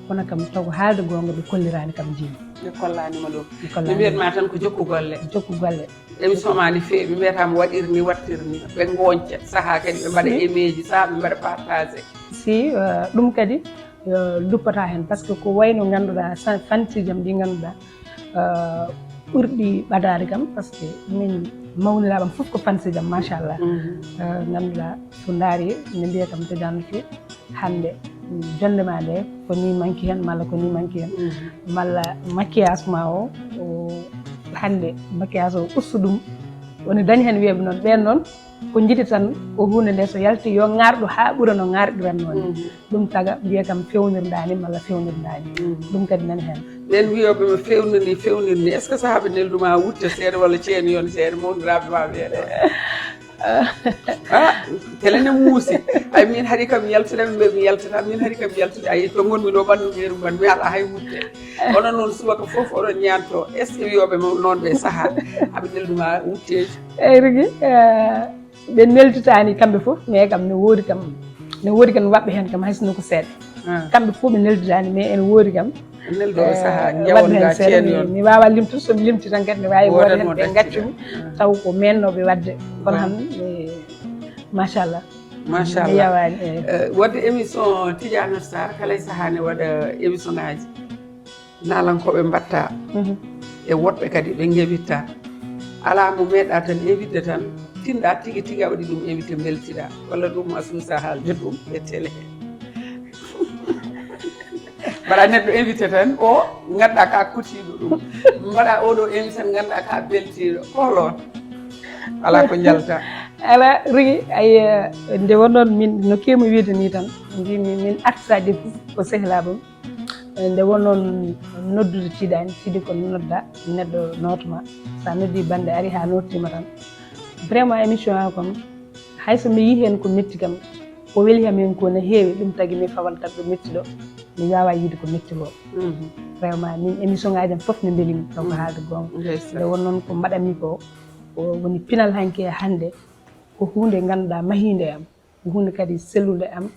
Kono kam, taw ko haalde goonga, ɓe kolliraani kam jiimi. Ɓe kollaani ma ɗum. Ɓe kollaani ma. Ɓe mbiyat ma tan ko jokku golle. Jokku golle. Émission ma ne feewi, mbiyata mi waɗir ni, wattir ni. Ɓe ngoñca, saha kadi ɓe mbaɗa aimeji, saha ɓe mbaɗa partage. Si, eh, ɗum kadi, eh, luppata heen, par ce que ko wayno ngannduɗaa, sa-, fansiijam ɗi ngannduɗaa, eh, ɓurɗi ɓadaade kam, par ce que min mawniraaɓam fof ko fansiijam, machallah. Eh, ngannduɗaa, so ndaari, ne mbiya kam, Tidiane Sy, hannde, mm, jonnde ma nde, ko ni manki heen, malla ko ni manki heen, malla maquillage ma o, o, hannde maquillage o ustu ɗum, woni dañi heen wiyeɓe noon, ɓeen noon, ko njiɗi tan, ko huunde nde so yalti, yo ŋaarɗo haa ɓura no ŋaarɗiranno ni. Ɗum taga, mbiya kam fewnirɗaani, malla fewnirɗaani. Ɗum kadi nani heen. Ɓeen wiyoɓe mi fewnirni, fewnirni, est ce que sahaɓe nelduma wutte seeɗa walla ceeni yon seeɗa, mawniraaɓe ma ɓeeɗe? Ah, tele ne muusi. Ay, min hari kam yaltude, min mbiya mi yaltata, min hari kam yaltude. Ay, to ngonmi ɗo, ɓanndu yeru mban, mi ala hay wutte. Onon noon, subaka fof oɗon ñaanto. Est ce que wiyoɓe mo noon ɓe saha, aɓe nelduma wutteeji? Eyi, Rugi, eh, ɓe nelditaani kamɓe fof, mais kam ne woodi kam, ne woodi kam waɗɓe heen kam, hay sinno ko seeɗa. Ah. Kamɓe fof ɓe nelditaani, mais ene woodi kam. Nelɗo o saha, eh, jawon waɗde heen ga seeɗa, ceen mi, yon. Mi waawaa limtude, so mi limti tan kadi ne waawi wooda heen ɓe ngaccumi, taw ko meennooɓe waɗde. Kono han, eh, machallah. Machallah. Mi yawaani, eh. Eh, waɗde émission Tidiane Sarr, kala e saha ne waɗa émission ngaaji. Naalankooɓe mbatta. E woɗɓe kadi ɓe ngewitta. Alaa mo meeɗa tan ewidde tan, tinɗa tigi tigi a waɗi ɗum invité mbeltiɗa. Walla ɗum a suusa haalde ɗum e télé. Mbaɗa neɗɗo invité tan, o ngannduɗaa ka kutiiɗo ɗum. Mbaɗa oɗo invité tan, ngannduɗaa ka beltiiɗo. Ko hol on? Alaa ko njalta. Alaa, Rugi, ay, eh, nde wonnoon min, no keewmi wiide ni tan, mbimi min artisaaji fof ko sehilaaɓam. Eh, nde wonnoon noddude tiiɗaani, tiiɗi ko nodda, neɗɗo nootoma. So a noddi bannde ari haa nottima tan. Vraiment émission o kam, hay so mi yii heen ko metti kam, ko weli kam heen ko ne heewi, ɗum tagi mi fawal tan ɗo metti ɗo, mi waawaa yiide ko metti ko. Vraiment, min émission ngaaji am fof ne mbelimi, taw ko haalde goonga. Ndeysaan. Nde wonnoon ko mbaɗanmi ko, ko woni pinal hanki e hannde, ko huunde ngannduɗaa mahiinde am, ko huunde kadi sellude am.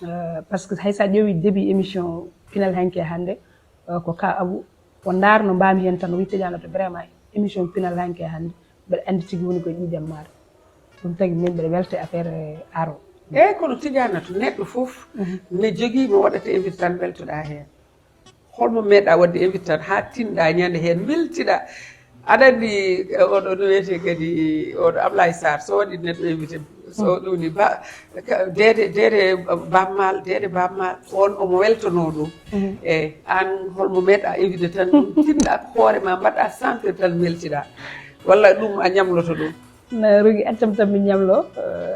Eh, par ce que hay so a ƴeewi début émission pinal hanki e hannde, eh, ko ka Abou, o ndaar no mbaami heen tan, o wi Tidiane to vraiment émission pinal hanki e hannde, mbeɗa anndi tigi woni koye ƴiiƴam maaɗa. Ɗum tagi min mbeɗa welte affaire, eh, aro. Eyi, kono Tidiane to neɗɗo fof ne jogii mo waɗata invité tan mbeltoɗaa heen. Holmo meeɗa waɗde invité tan haa tinɗa ñande heen mbeltiɗa? Aɗa anndi, eh, oɗo no wiyetee kadi, oɗo Ablaye Sarr, so waɗi neɗɗo invité, So ɗum ni ba ka- deede deede bammal deede bammal on omo weltono ɗum. Eyi, an holmo meeɗa évide tan ɗum tinɗa ko hoore ma mbaɗa sentir tan weltiɗa, walla ɗum a ñamloto ɗum? Na rugi accam tan mi ñamlo.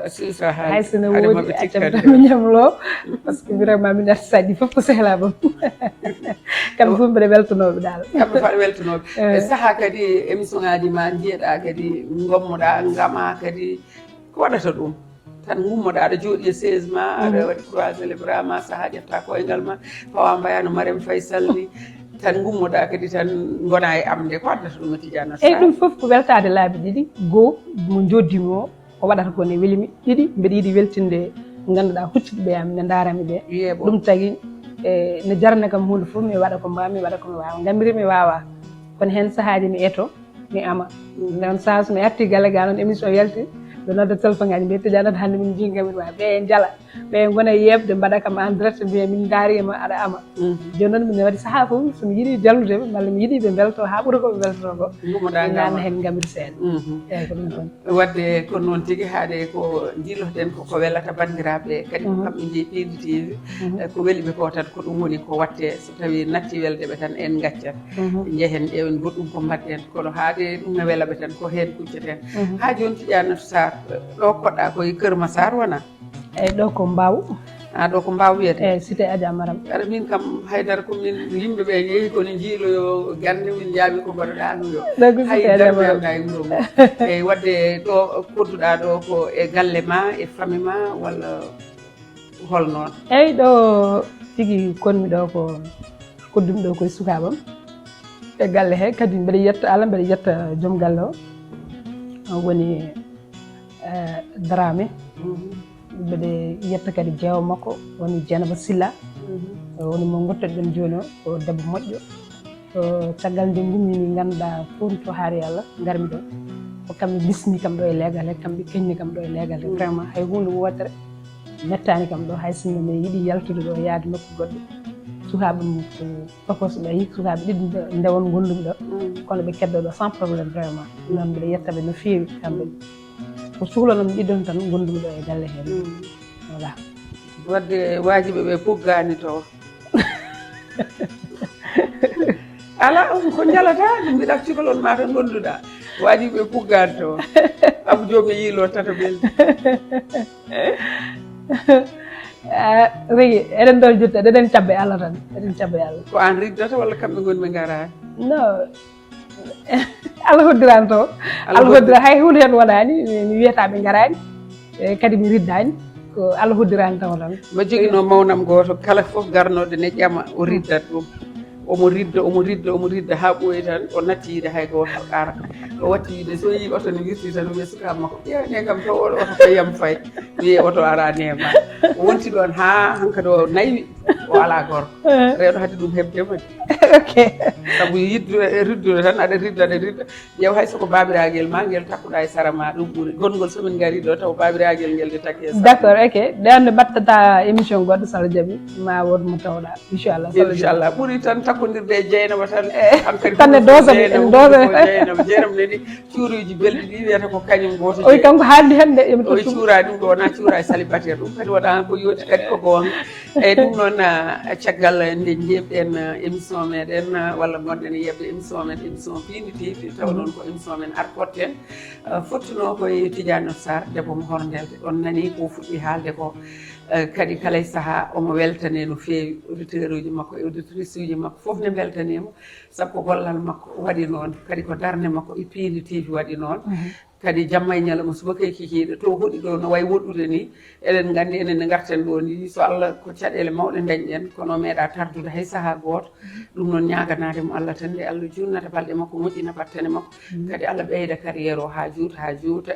Sisa Hay sene woodi accam tan mi ñamlo. Parce que vraiment min arti saɗi fof ko sehlabam. Kamɓe fof mbeɗa weltanooɓe daal. Kamɓe fof aɗa weltanooɓe. E sahaa kadi émission ngaji ma njiyeɗa kadi gommoɗa ngama kadi ko waɗata ɗum? Tan gummoɗa aɗa jooɗi e sese ma aɗa waɗi croisé les bras ma sahaa ƴetta koyngal ma pawa mbayano marem faysal ni. Tan gummoɗa kadi tan gona e am nde ko waddata ɗum e tijana. Eyyi, ɗum fof ko weltade laabi ɗiɗi. Goo, mo joddimi o, ko waɗata ko ne welimi. Ɗiɗi, mbeɗa yiɗi weltinde ngannduɗaa huccitɓe am ne ndaarami ɓe. Ɗum tagi e ne jarana kam huunde fof mi waɗa ko mbawmi, mi waɗa ko mi waawa. Ngam mi remi waawa, kono heen sahaaji mi eto, mi ama. Nden saha so mi arti galle ga noon émission yalti, ɓe nodda téléphone ngaji mbiya tijjanata hannde min njii ngam min waawa ɓe e njala. Ɓe ngona yeeɓde mbaɗa kam en direct mbiya min ndaarima aɗa ama. Jooni noon min waɗi saha fof somi yiɗi jallude ɓe malla mi yiɗi ɓe mbelto ha ɓuura koɓe mbeltoto ko. Gummoɗa ngama hen gamri seeɗa. Eyyi, ko ɗum ɗon. Wadde ko noon tigi haade ko jiilotoɗen koko welata banndiraaɓe kadi ko kamɓe jeeyi piindi tv. Ko weli ɓe ko tan ko ɗum woni ko watte so tawi natti welde ɓe tan en gaccat. Njehen ƴeewen goɗɗum ko mbaɗɗen kono haade ɗum ne wela ɓe tan ko heen kucceten. Ha jooni tiƴano sar ɗo koɗɗa koye kër ma sar wona? Eyyi, ɗo ko Mbaaw. A ɗo ko Mbaaw wiyete? Eyyi, cité Adja Maram. Aɗa min kam haydara ko min yimɓe ɓe yeehi kono jiiloyo gande min jaami ko mbaɗaɗa ɗum yo. Hay darde anda e wuro ngo. Eyyi, wadde ɗo kodduɗa ɗo ko e galle ma, e famille ma walla hol noon? Eyyi, ɗo tigi konmi ɗo ko koddumi ɗo koye sukabam. E galle he kadi mbeɗa yetta Allah, mbeɗa yetta joom galle o woni Dramé. Mbeɗe yetta kadi jeewo makko woni Dieynaba Sylla. Woni mo gottoɗen jooni o, ko debbo moƴƴo. Caggal nde ngummimi ngannduɗaa fof to haari Allah ngarmi ɗo. Ko kamɓe bismi kam ɗo e leegal he, kamɓe keñni kam ɗo e leegal he. Vraiment hay huunde wootere mettaani kam ɗo, hay sinno mi yiɗi yaltude ɗo yaade nokku goɗɗo. Sukaaɓe mum ko tokos ɓe yi sukaaɓe ɗiɗi ndewon ngondumi ɗo. Kono ɓe keddo ɗo sans problème vraiment. Noon mbeɗa yettaɓe no feewi kamɓe. Ko suhlanam ɗiɗon tan ngondumi ɗo e galle heen. Voilà. Wadde waajiɓe ɓe puggaani to. Ala on ko njalata ɗum mbiɗa cukalon ma tan gonduɗa. Waajiɓe puggaani to. Abu joomi yiilo tata beldi. Rigi eɗen ɗo jutta eɗen cabba e Allah tan, eɗen cabba e Allah. Ko an riddata walla kamɓe ngoni ɓe ngaraani? No. Allah hoddirani taw. Allah hoddira hay hunde hen waɗani mi wiyata ɓe garani. E kadi mi riddani. Ko Allah hoddirani taw tan. Ma jogino mawnam goto kala foof garnoɗo ne ƴama o riddat ɗum. Omo ridda omo ridda omo ridda ha ɓooyi tan o natti yiide hay goto ara. O watti yiide so yi oto ne wirti tan wiya sukaɓe makko ƴewne kam taw oɗo oto ko yam fay. Wiye oto ara nema. O wonti ɗon ha hankadi o naywi. O ala gorko. Rewɗo hade ɗum heɓde ma. Ok. Sabu yiddude e riddude tan aɗa ridda aɗa ridda. Ƴeew hay soko babiragel ma ngel takkuɗa e sara ma ɗum ɓuri gongol somin gari ɗo taw babiragel ngel de takki e sara. D'accord, ok. Ɗe ande battata émission goɗɗo sala jaaɓi ma won mo tawɗa inchallah. Inchallah ɓuri tan takkodirde e jeynaba tan. Tan e dosa en dosa. Jeynaba jeynaba neni cuuruji belɗi ɗi wiyata ko kañum goto. Oy kanko haaldi hande yomi. Oy cuura ɗum ɗo wona cuura e salibataire ɗum kadi waɗa ko yoti kadi ko goonga. Eyyi ɗum noon caggal nde jeeɓɗen émission meɗen walla gonɗen e yeɓde émission men émission piindi tv taw noon ko émission men arkotten. Fottuno koye Tidiane Sarr debbo mo horndelde on nani ko fuɗɗi haalde ko. Kadi kala e saaha omo weltane no feewi auditeur uji makko e auditrice uji makko foof ne beltanimo. Sabu ko gollal makko waɗi noon kadi ko darnde makko e piindi tv waɗi noon. Kadi jamma e ñalawma subaka e kikiiɗe to hoɗi ɗo no wayi woɗɗude ni. Eɗen nganndi enen nde ngarten ɗo ni so Allah ko caɗeele mawɗe ndañɗen kono o meeɗa tardude hay sahaa gooto. Ɗum noon ñaaganaade mo Allah tan nde Allah juutnata balɗe makko moƴƴina battane makko. Kadi Allah ɓeyda carrière o haa juuta haa juuta.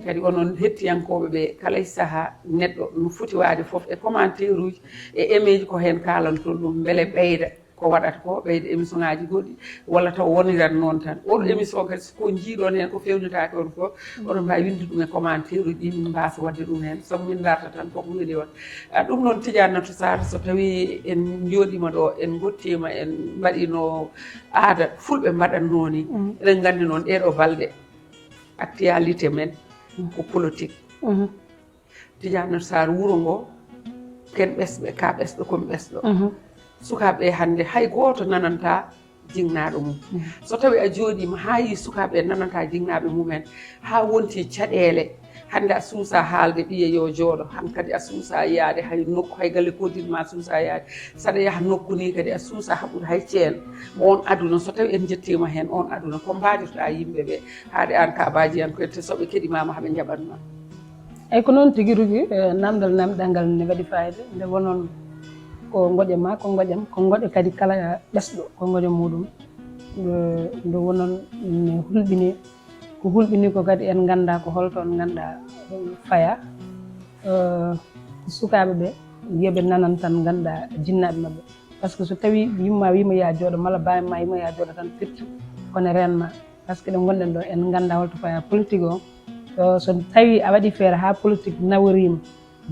Kadi onon hettiyankooɓe ɓe kala e sahaa neɗɗo no foti waade fof e commentaire uji e aimeji ko heen kaalanton ɗum mbele ɓeyda. Ko waɗata ko ɓeyde émission ngaji goɗɗi walla taw woniran noon tan oɗo émission kadi ko jiiɗon hen ko fewnitaki on fof oɗon mbawi winde ɗum e commentaire uji ɗi min mbasa wadde ɗum hen saabu min darta tan koko weli on. Ɗum noon Tidiane Natou Sarr so tawi en joɗima ɗo en gottima en mbaɗino aada fulɓe mbaɗatno ni. Eɗen gandi noon ɗeɗo balɗe actualité men ko politique. Tidiane Sarr, wuro ngo, ken ɓesɓe, ka ɓesɗo, kon ɓesɗo. Sukaaɓe hannde hay gooto nananta jinnaaɗo mum. So tawi a jooɗiima haa yi sukaaɓe nananta jinnaaɓe mumen, haa wonti caɗeele, hannde a suusa haalde ɓiye yo jooɗo, han kadi a suusa yaade hay nokku, hay galle kodir ma suusa yaade. Saɗa yaha nokku ni kadi a suusa haɓude hay ceen. On aduna, so tawi en njettiima heen, on aduna, ko mbaajotoɗaa yimɓe ɓe, haade aan ka baajiyan ko ette, so ɓe keɗimaama haɓe njaɓan ma? Eyi, ko noon tigi rugi, eh, namdal namɗal ngal ne waɗi fayida, nde wonon ko ngoƴa ma, ko ngoƴam, ko ngoƴa kadi kala ɓesɗo, ko ngoƴa muɗum. Nde, nde wonon ne hulɓini, ko hulɓini ko kadi en ngannda ko holto on ngannda faya. Eh, sukaaɓe ɓe, yo ɓe nanan tan ngannda jinnaaɓe maɓɓe. Par ce que so tawi yumma wima ya jooɗo, malla baaba ma wima ya jooɗo tan firti, kono reen ma. Par ce que ɗo ngonɗen ɗo, en ngannda holto faya politique o. Eh, so tawi a waɗi feere haa politique naworiima,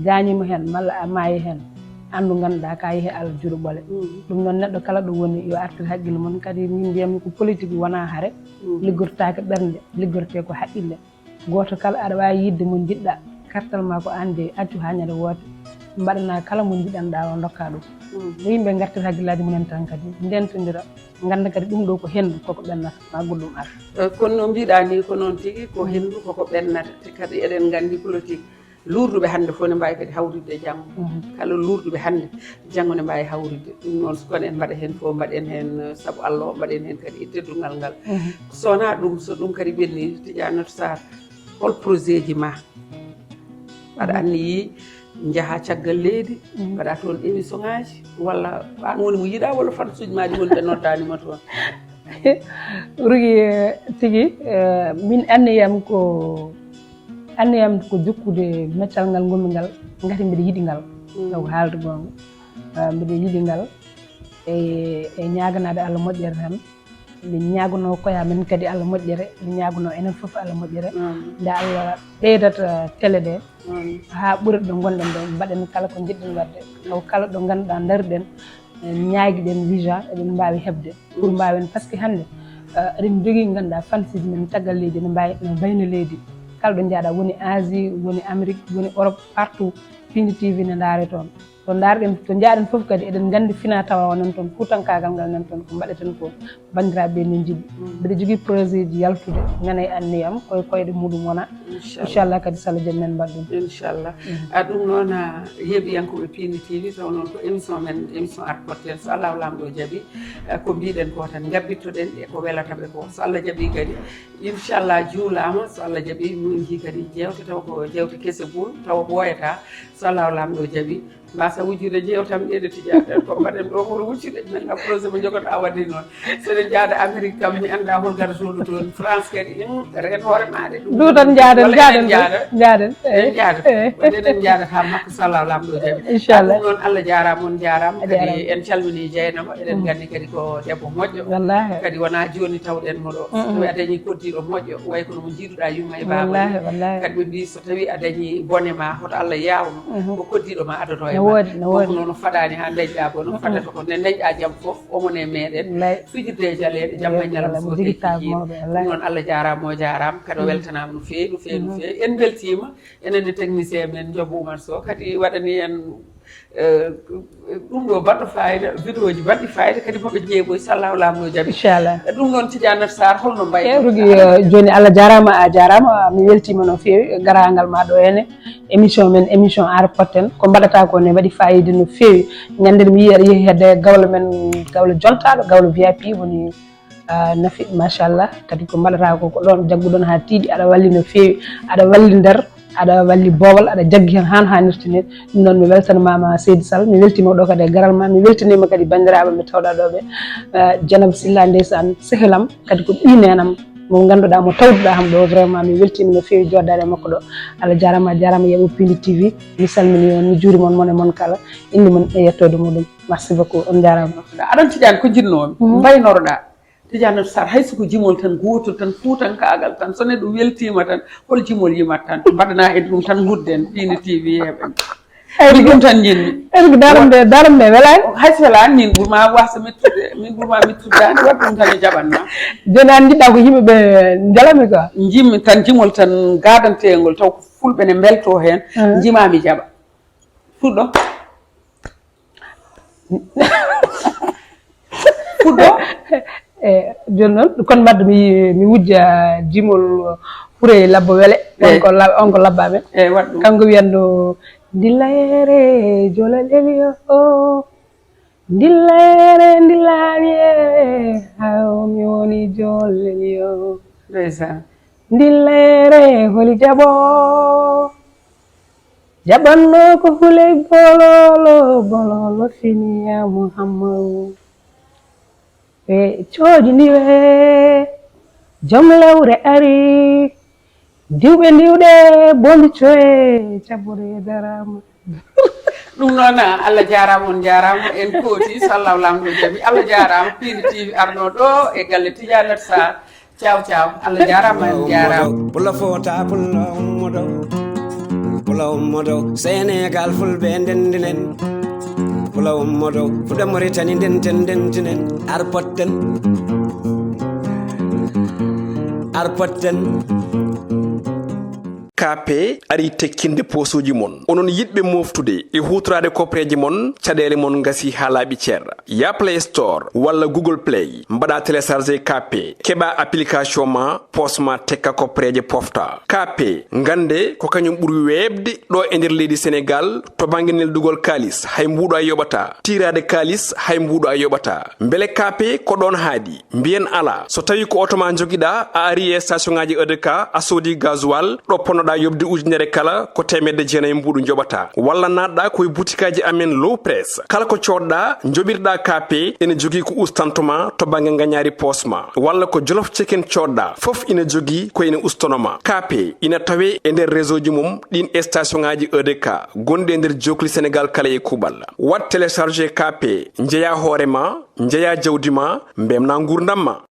gaañiima heen, malla a maayi heen, anndu ngannduɗaa ka yehi Allah juuɗe ɓole. Ɗum noon, neɗɗo kala ɗo woni, yo artir hakkille mum. Kadi min mbiyatmi ko politique wonaa hare, liggortaake ɓernde, liggortee ko haqqille. Gooto kala aɗa waawi yiɗde mo njiɗɗaa, kartal ma ko aan jeyi, accu haa ñande woote, mbaɗana kala mo njiɗanɗaa o, ndokkaa ɗum. Yo yimɓe ngartir hakkillaaji mumen tan kadi, ndentondira, ngannda kadi ɗum ɗo ko henndu, koko ɓennata, ma goɗɗum ar. Eh, kono no mbiɗa ni, ko noon tigi, ko henndu, koko ɓennata. Te kadi eɗen nganndi politique, luurduɓe hannde fof ne mbaawi kadi hawritde janngo. Kala luurduɓe hannde, janngo ne mbaawi hawritde. Ɗum noon, so kono en mbaɗa heen fof, mbaɗen heen, eh, sabu Allah o, mbaɗen heen kadi e teddungal ngal. So wonaa ɗum, so ɗum kadi ɓenni, Tidiane Sarr, hol projet ji ma? Aɗa anniyi njaha caggal leydi, mbaɗa toon émission ngaji, walla aan woni mo yiɗa, walla fansuji ma ɗi woni ɓe noddanima toon? Rugi, eh, tigi, eh, min anniyam ko, anniyam ko jokkude meccal ngal ngonmi ngal, ngati mbiɗa yiɗi ngal. Taw ko haalde goonga. Ah, mbiɗa yiɗi ngal. E, e ñaaganaade Allah moƴƴere tan. Min ñaaganoo koye amen kadi Allah moƴƴere, min ñaaganoo enen fof Allah moƴƴere. Nde Allah ɓeydata télé ɗe haa ɓura ɗo ngonɗen ɗo, mbaɗen kala ko njiɗɗen waɗde. Taw kala ɗo ngannduɗaa ndaruɗen, ñaagiɗen visa, eɗen mbaawi heɓde pour mbaawen. Par ce que hannde, eh, eɗen njogii ngannduɗaa fansuji men caggal leydi, ene mbaawi, ene mbayna leydi. Kala ɗo njaaɗa, woni Asie, woni Amérique, woni Europe, partout, Piindi T V ne ndaare toon. To ndaarɗen, to njaaɗen fof kadi, eɗen nganndi fina tawa o nan toon, fuutankaagal ngal nan toon, ko mbaɗeten ko banndiraaɓe ɓe ne njiɗi. Mbiɗa jogii projet ji yaltude, ngana e anniyam, koye koyɗe muɗum wona. Inchallah. Inchallah kadi, so Allah jaɓi, men mbaɗ ɗum. Inchallah. A, ɗum noon, a, heɗiyankooɓe Piindi T V, taw noon ko émission men, émission Art Portail, so Allah Laamɗo jaɓi, a, ko mbiɗen ko tan, ngabbittoɗen e ko welata ɓe ko. So Allah jaɓi kadi, inchallah, juulaama, so Allah jaɓi, min njii kadi jeewte, taw ko jeewte kese buy, taw ɓooyataa, so Allah Laamɗo jaɓi. Mbasa wujjude jeewtam ɗeɗe Tidiane, ko mbaɗen ɗo, hoto wujjude, nanga projet mo jogoɗa waɗde noon. So eɗen njaada Amérique kam, mi annda hol garatuɗo toon. France kadi, hmm, reen hoore ma de, ɗum du tan, njaaden, walla njaaden, eɗen njaada. Njaaden. Eɗen njaada. Eyi. Waɗde eɗen njaada haa makko, so Allah Laamɗo jaɓi. Inchallah. Ɗum noon, Allah jaaraama, on njaaraama. A jaaraama. Kadi en calminii Jeynaba, eɗen nganndi kadi ko debbo moƴƴo. Wallahi. Kadi wonaa jooni tawɗen mo ɗo. So tawi a dañii koddiiɗo moƴƴo, way kono mo njiiduɗaa yumma e baaba. Wallahi, wallahi. Kadi ɓe mbii, so tawi a dañii bone ma, hoto Allah yaawnu, ko koddiiɗo ma addoto e ma. No woodi, no woodi. Ɗum noon, o faɗaani haa dañɗaa bone, o faɗata ko nde dañɗaa jam fof, omo ne meɗen. Wallay. Fijirde e jaleeɗe, jam e ñalawma, so jogii tekki jiiɗi. Mawɓe, wallay. Ɗum noon, Allah jaaraama, o jaaraama, kadi o weltanaama no feewi, no feewi, no feewi. En mbeltiima, enen e technicien men, Jobo Oumar Sow, kadi waɗani en, eh, ɗum ɗo baɗɗo fayida, vidéo ji baɗɗi fayida, kadi moɓe jeeɓo, so Allah Laamɗo jaɓi. Inchallah. Ɗum noon, Tidiane Sarr, holno mbayɗon? Eyi, Rugi, eh, jooni Allah jaaraama, a jaaraama, mi weltiima no feewi, garaangal ma ɗo henne. Émission men, émission Art Portail, ko mbaɗata ko ne waɗi fayida no feewi. Ñande mi yii aɗa yehi hedde gawlo men, gawlo jontaaɗo, gawlo V I P woni, ah, Nafi, machallah. Kadi ko mbaɗata ko, ko ɗon jagguɗon haa tiiɗi, aɗa walli no feewi, aɗa walli nder, aɗa walli boowal, aɗa jaggi heen haa no haanirta ni. Ɗum noon, mi weltanima ma Seydi Sall, mi weltiima ɗo kadi e garal ma, mi weltaniima kadi banndiraaɓe ɓe tawɗaa ɗo ɓe, ah, Janaba Silla, ndeysaan, sehil am, kadi ko ɓii neenam. Mo ngannduɗaa, mo tawduɗaa ham ɗo, vraiment, mi weltiima no feewi jooɗdaade e makko ɗo. Allah jaaraama, a jaaraama, yeeɓo Piindi T V. Mi salminii on, mi juuriima on, mon e mon kala, innde mum e yettoode muɗum. Merci beaucoup, on njaaraama. Aɗa anndi, Tidiane, ko njiɗnoomi, mhm, mbaynoroɗaa. Tidiane Sarr, hay so ko jimol tan, gootol tan, fuutankaagal tan, so neɗɗo weltiima tan, hol jimol yimata tan? Mbaɗanaa heen ɗum tan, ngudden, Piindi T V yeeɓen. Eyyi, ko ɗum tan njiɗmi. Eyyi, ko daram nde, daram nde welaani. Hay so welaani, min ɓurma wasa mettude, min ɓurma mettude daande, waɗ ɗum tan e jaɓan ma. Jooni aan njiɗɗaa ko yimɓe ɓe njalami quoi. Njiɗmi tan jimol tan gaadanteengol, taw ko Fulɓe ne mbeltoo heen, ah, njimaami jaɓa. Fuɗɗo. Fuɗɗo. E, jooni noon, kono mbaɗɗo mi, mi wujja jimol Fure Labbo Wele. Eh. On ko la-, on ko labba men. Eh, waɗ ɗum. Kanko wiyanno, "Ndillayere jolalel yo, ndillayere ndillami e, haw mi woni jolalel yo." Ndeysaan. "Ndillayere holi jaɓo, jaɓanno ko hule bololo, bololo fini ya Muhammadu." Ɓe cooji ndiwe, joom lewre ari, diwɓe ndiwɗe, bombi coye, caɓɓore darama. Ɗum noon, Allah jaaraama, on jaaraama, en kooti, sallahu lamɗo jaɓi. Allah jaaraama, Pire T V arno ɗo e galle Tidiane Sarr. Ciao, ciao. Allah jaaraama, en jaaraama. Pula fota, pula ummodo. Pula ummodo. Senegal fulɓe ndendinen. Pula ummodo. Fuɗa Mauritanie ndenten, ndentinen. Arpotten. Arpotten. K P ari tekkinde poosooji mon. Onon yiɗɓe mooftude e huutoraade koppereeje mon, caɗeele mon ngasii haa laaɓi cer. Yaa Play Store walla Google Play, mbaɗa télécharger K P, keɓa application ma, poos ma tekka koppereeje pofta. K P, ngannde ko kañum ɓuri weeɓde ɗo e nder leydi Senegal to bannge neldugol kaalis, hay mbuuɗo a yoɓata. Tiiraade kaalis, hay mbuuɗo a yoɓata. Mbele K P ko ɗoon haaɗi? Mbiyen alaa. So tawii ko oto ma njogiɗaa, a ari e station ŋaaji E D K, a soodi gasoil, ɗo ponnoɗaa yoɓde ujunere kala, ko teemedde jeenayi mbuuɗu njoɓataa. Walla naatɗaa ko e butikaaji amen Low Press. Kala ko coodɗaa, njoɓirɗaa K P, ene jogii ko ustanto ma to bannge ngañaari poos ma. Walla ko Jolof Chicken coodɗaa, fof ina jogii ko ene ustono ma. K P ina tawee e nder réseau ji mum ɗiin station ŋaaji E D K gonɗi e nder jookli Senegal kala e kuuɓal. Waɗ télécharger K P, njeyaa hoore ma, njeyaa jawdi ma, mbeltinaa nguurndam ma.